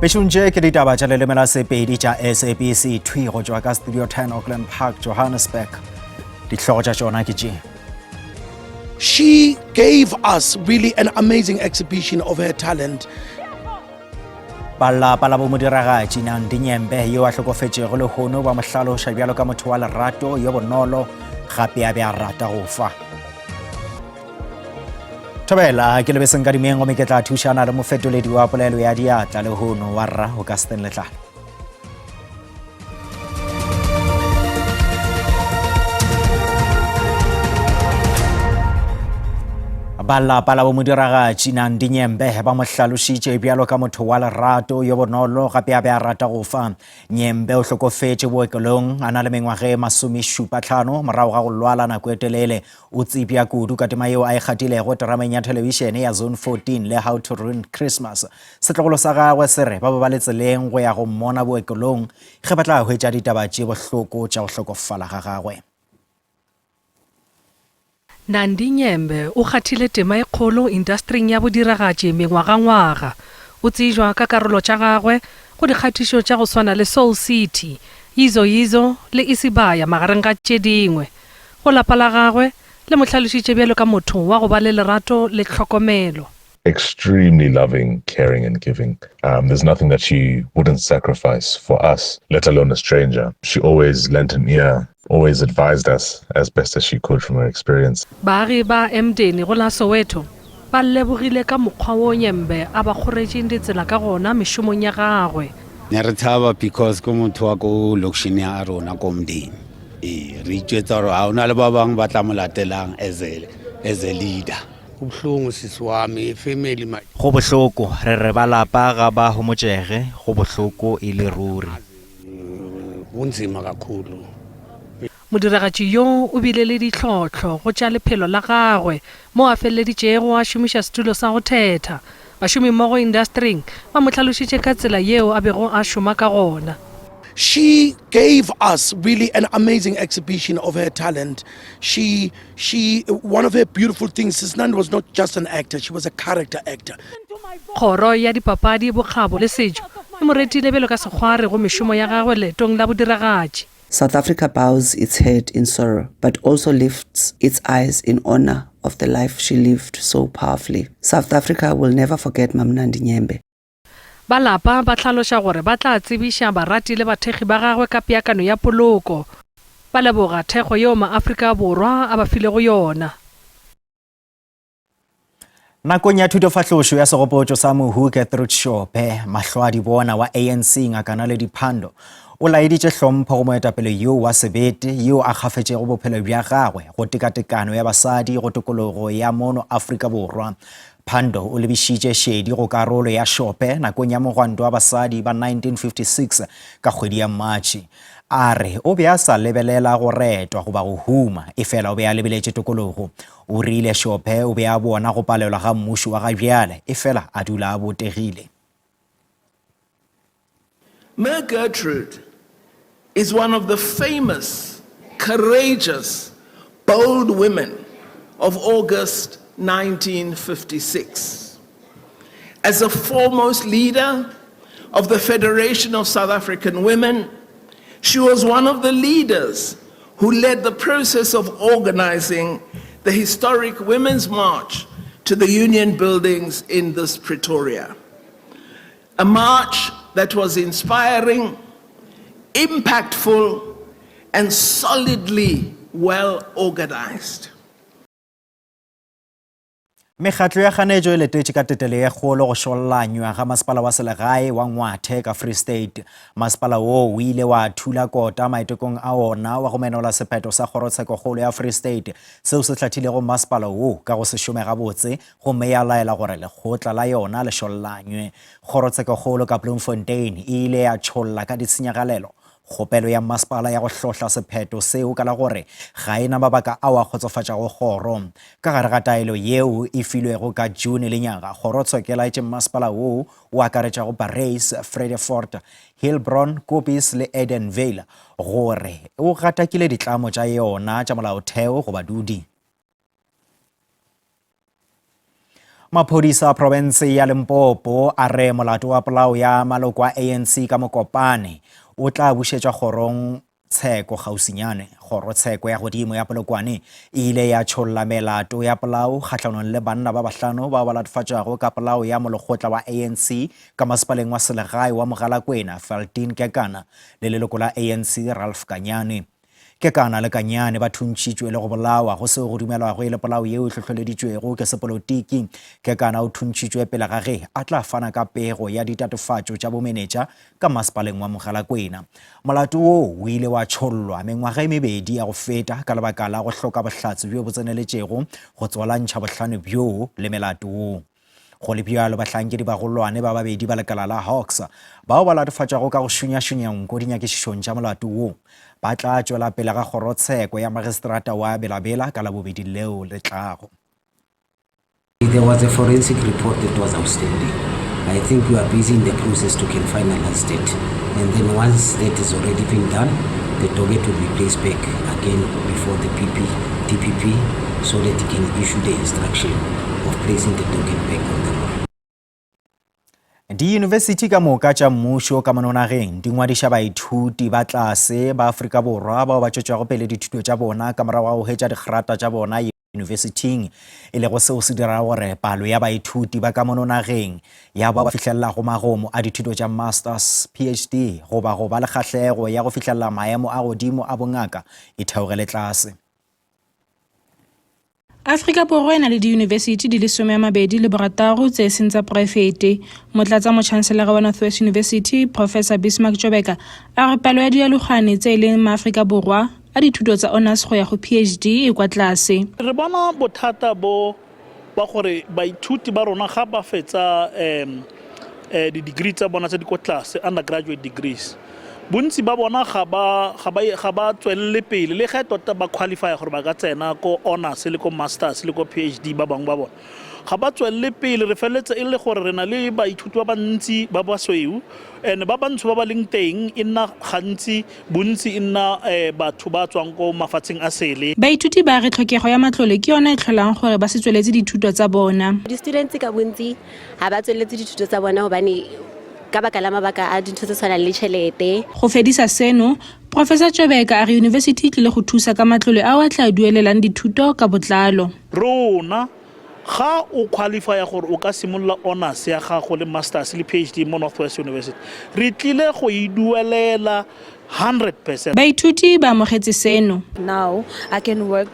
Pešong tše ke ditaba tša leleme la Sepedi tša SABC thwi go tšwa ka Studio 10 Auckland Park, Johannesburg. Dihlogo tša tšona ke tše. She gave us really an amazing exhibition of her talent. Ba lapa la bomodiragatši Nandi Nyembe yo a hlokofetšego lehono ba mo hlaloša bjalo ka motho wa lerato yo bonolo gape a be a rata go fa. Thobela ke lebeseng ka dimeng gomme ke tla thušana le mofetoledi wa polelo ya diatla lehono wa rra Augustin Letlalo. Ba lapa la bomodiragatši Nandi Nyembe ba mo hlalošitše bjalo ka motho wa lerato yo bonolo gape a be a rata go fa. Nyembe o hlokofetše bookelong a na le mengwaga e masomešupatlhano morago ga go lwala nako e telele. O tsebja kudu ka tema yeo a e kgathilego terameng ya thelebišene ya Zone 14 le How to Ruin Christmas. Setlogolo sa gagwe se re ba be ba le tseleng go ya go mmona bookelong ge ba tla hwetša ditaba tše bohloko tša go hlokofala ga gagwe. Nandi Nyembe o kgathile tema e kgolo indastering ya bodiragatši mengwagangwaga. O tsejwa ka karolo tša gagwe go dikgatišo tša go swana le Soul City, Yizo Yizo le Isibaya magareng ga tše dingwe. Go lapa la gagwe, le mo hlalošitše bjalo ka motho wa go ba le lerato le tlhokomelo. Extremely loving, caring and giving. Um, there's nothing that she wouldn't sacrifice for us, let alone a stranger. She always lent an ear, always advised us as best as she could from her experience. Baagi ba Emdeni go la Soweto ba lebogile ka mokgwa wo Nyembe a ba kgoretšeng ditsela ka gona mešomong ya gagwe. Ne re tshaba because ke motho wa ko lokishini ya rona ko Mdeni. Ee, re itjwetsa gore ga o na le ba bangwe ba tla mo latelang as a, as a leader. Kubuhlungu sisi wami ifamily ma Go bohloko, re re ba lapa ga ba homotšege, go bohloko e le ruri. Kunzima kakhulu. Modiragatši yo o bile le ditlhohlo go tša lephelo la gagwe moo a feleleditšego a šomiša setulo sa go thetha. Bašomimmogo indastering ba mo hlalošitše ka tsela yeo a bego a šoma ka gona. She gave us really an amazing exhibition of her talent. She, she, one of her beautiful things, Sis Nandi was not just an actor, she was a character actor. Kgoro ya Dipapadi, Bokgabo le Setšo e mo retile bjalo ka sekgwari go mešomo ya gagwe leetong la bodiragatši. South Africa bows its head in sorrow, but also lifts its eyes in honor of the life she lived so powerfully. South Africa will never forget Mamnandi Nyembe. Ba lapa ba hlaloša gore ba tla tsebiša barati le bathekgi ba gagwe ka peakano ya poloko. Ba leboga thekgo yeo maAfrika Borwa a ba filego yona. Nakong ya thutofahlošo ya segopotšo sa mohu Gertrude Shope, mahlwaadibona wa ANC Ngaka Naledi Pandor o laeditše hlompho go moetapele yoo wa sebete yo a kgafetšego bophelo bja gagwe go tekatekano ya basadi go tokologo ya mono Afrika Borwa. Pandor o lebišitše šedi go karolo ya Shope nakong ya mogwanto wa basadi ba 1956 ka kgwedi ya Matšhe. A re o be a sa lebelela go retwa goba go huma, efela o be a lebeletše tokologo. O rile Šophe o be a bona go palelwa ga mmušo wa ga bjale, efela a dula a botegile. Mme Gertrude is one of the famous, courageous, bold women of August 1956. As a foremost leader of the Federation of South African Women, she was one of the leaders who led the process of organizing the historic Women's March to the Union buildings in this Pretoria. A march that was inspiring, impactful, and solidly well organized. Mekgatlo ya kganetšo e letetše ka tetelo ye kgolo go šollanywa ga masepala wa selegae wa Ngwathe ka Free State. Masepala woo o ile wa thula kota maitekong a ona wa go menola sephetho sa kgorotshekokgolo ya Free State seo se hlathilego masepala woo ka go se šome gabotse gomme ya laela gore lekgotla la yona le šollanywe. Kgorotshekokgolo ka Bloemfontein e ile ya tšholla ka ditshenyagalelo Kgopelo ya mmasepala ya go hlohla sephetho seo ka la gore ga e na mabaka ao a kgotsofatšago kgoro. Ka gare ga taelo yeo e filwego ka June lenyaga, kgorotsheko e laetše mmasepala woo o akaretšago Parys, Vredefort, Heilbron, Koppies le Edenvale gore o gatakile ditlamo tša yona tša molaotheo go badudi. Maphodisa a profense ya Limpopo a re molato wa polao ya maloko a ANC ka Mokopane o tla bušetšwa kgorong tsheko kgauswinyane. Kgorotsheko ya godimo ya Polokwane e ile ya tšholla melato ya polao kgahlanong le banna ba bahlano bao ba latofatšwago ka polao ya molekgotla wa ANC ka masepaleng wa selegae wa Mogalakwena, Feldin Kekana, le leloko la ANC Ralph Kanyane. Kekana le Kanyane ba thuntšhitšwe le go bolawa go seo go dumelwago e le polao yeo e hlohleleditšwego ke sepolotiki. Kekana o thuntšhitšwe pele ga ge a tla fana ka pego ya ditatofatšo tša bomenetša ka masepaleng wa Mogalakwena. Molato woo o ile wa tšhollwa mengwaga e mebedi ya go feta ka lebaka la go hloka bohlatse bjo bo tseneletšego go tswalantšha bohlano bjoo le melato woo. Go le bjalo, bahlankedi bagolwane ba babedi ba lekala la Hawks bao ba latofatšwago ka go šunyašunya nko dinyakišišong tša molato wo ba tla tšwela pele ga kgorotsheko ya magistrata wa Bela-Bela ka Labobedi leo le tlago. There was a forensic report that was outstanding. I think we are busy in the process to can finalize that. And then once that is already been done, the docket will be placed back again before the PP, DPP so that he can issue the instruction of placing the docket back on the roll. Diyunibesithi ka moka tša mmušo ka mono nageng di ngwadiša baithuti ba tlase ba Afrika Borwa bao ba tšwetšago pele dithuto tša bona ka morago ga go hwetša dikgrata tša bona yunibesithing, e lego seo se dirago gore palo ya baithuti ba ka mono nageng ya bao ba fihlelelago magomo a dithuto tša Masters, PhD goba go ba le kgahlego ya go fihlelela maemo a godimo a bongaka e theogele tlase. Afrika Borwa e na le diyunibesithi di le 26 tse e seng tsa poraefete. Motlatsa-motšhanselara wa North-West University, Professor Bismarck Tyobeka, a re palo ya dialogane tse e leng maAfrika Borwa a dithuto tsa Honours go ya go PhD e kwa tlase. Re bona bothata bo ba gore baithuti ba rona ga ba fetsa um di-degree tsa bona tse di ko tlase, undergraduate degrees, bontsi ba bona ga ba, ga ba, ga ba tswelele pele le ge tota ba qualify gore ba ka tsena ko honours le ko masters le ko PhD ba bangwe ba bona ga ba tswelele pele. Re feleletse e le gore re na le baithuti ba bantsi ba basweu and ba bantsho ba ba leng teng e nna gantsi Bontsi e nna batho ba tswang ko mafatsheng a sele. Baithuti ba re tlhokego ya matlole ke yona e tlholang gore ba se tsweletse dithuto tsa bona. Di-students ka bontsi ga ba tsweletse dithuto tsa bona gobane ka baka la mabaka a dintho tse tshwanang le tšhelete. Go fedisa seno, Professor Tyobeka a re yunibesithi e tlile go thusa ka matlole ao a tla duelelang dithuto ka botlalo. Rona Ga o qualifya gore o ka simolola honours ya gago le masters le PhD mo North West University, re tlile go e duelela 100%. Baithuti ba amogetse seno. Now I can work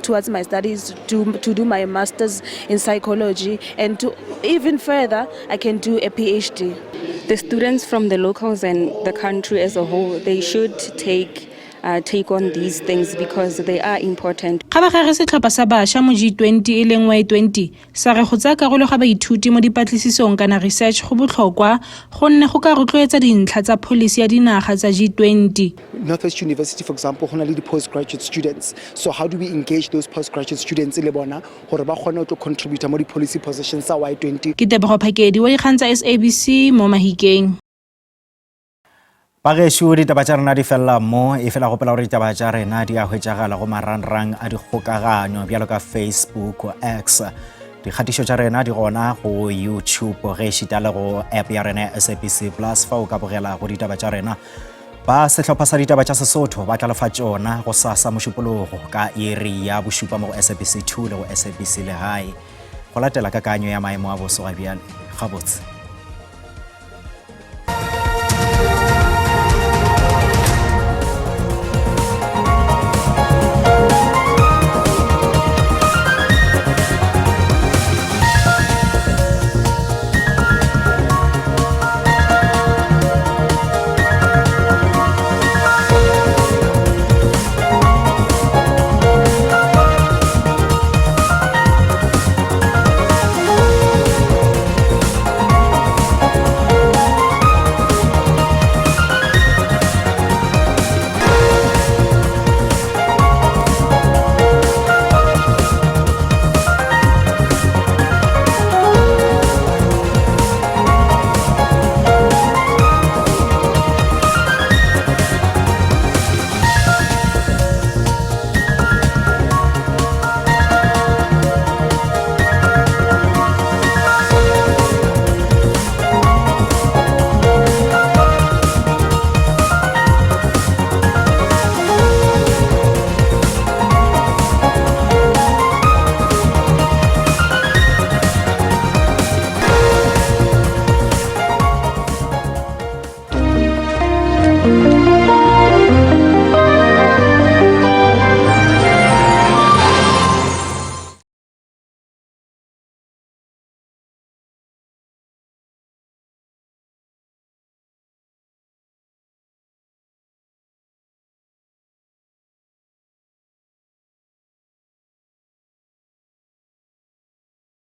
towards my studies to, to do my masters in psychology and to even further I can do a PhD. The students from the locals and the country as a whole, they should take uh, take on these things because they are important. Kgabagare setlhopha sa bašwa mo G20 e leng Y20 sa re go tsaya karolo ga baithuti mo dipatlisisong kana research go botlhokwa gonne go ka rotloetsa dintlha tsa pholisi ya dinaga tsa G20. Northwest University for example go na le di-postgraduate students so how do we engage those postgraduate students le bona gore ba kgone go tlo contributor mo di-policy positions tsa Y20. Ke Tebogo Phakedi wa dikgang tsa SABC mo Mahikeng. Bagešo, ditaba tša rena di felela mo, e fela gopola gore ditaba tša rena di a hwetšagala go marangrang a dikgokaganyo bjalo ka Facebook, X. Dikgatišo tša rena di gona go YouTube ge ešita le go app ya rena ya SABC Plus fa o ka bogela go ditaba tša rena. Ba sehlopha sa ditaba tša Sesotho ba tla lefa tšona go sasa Mošupologo ka iri ya bošupa mo go SABC 2 le go SABC Legae. Go latela kakanyo ya maemo a boso ga bjale. Gabotse.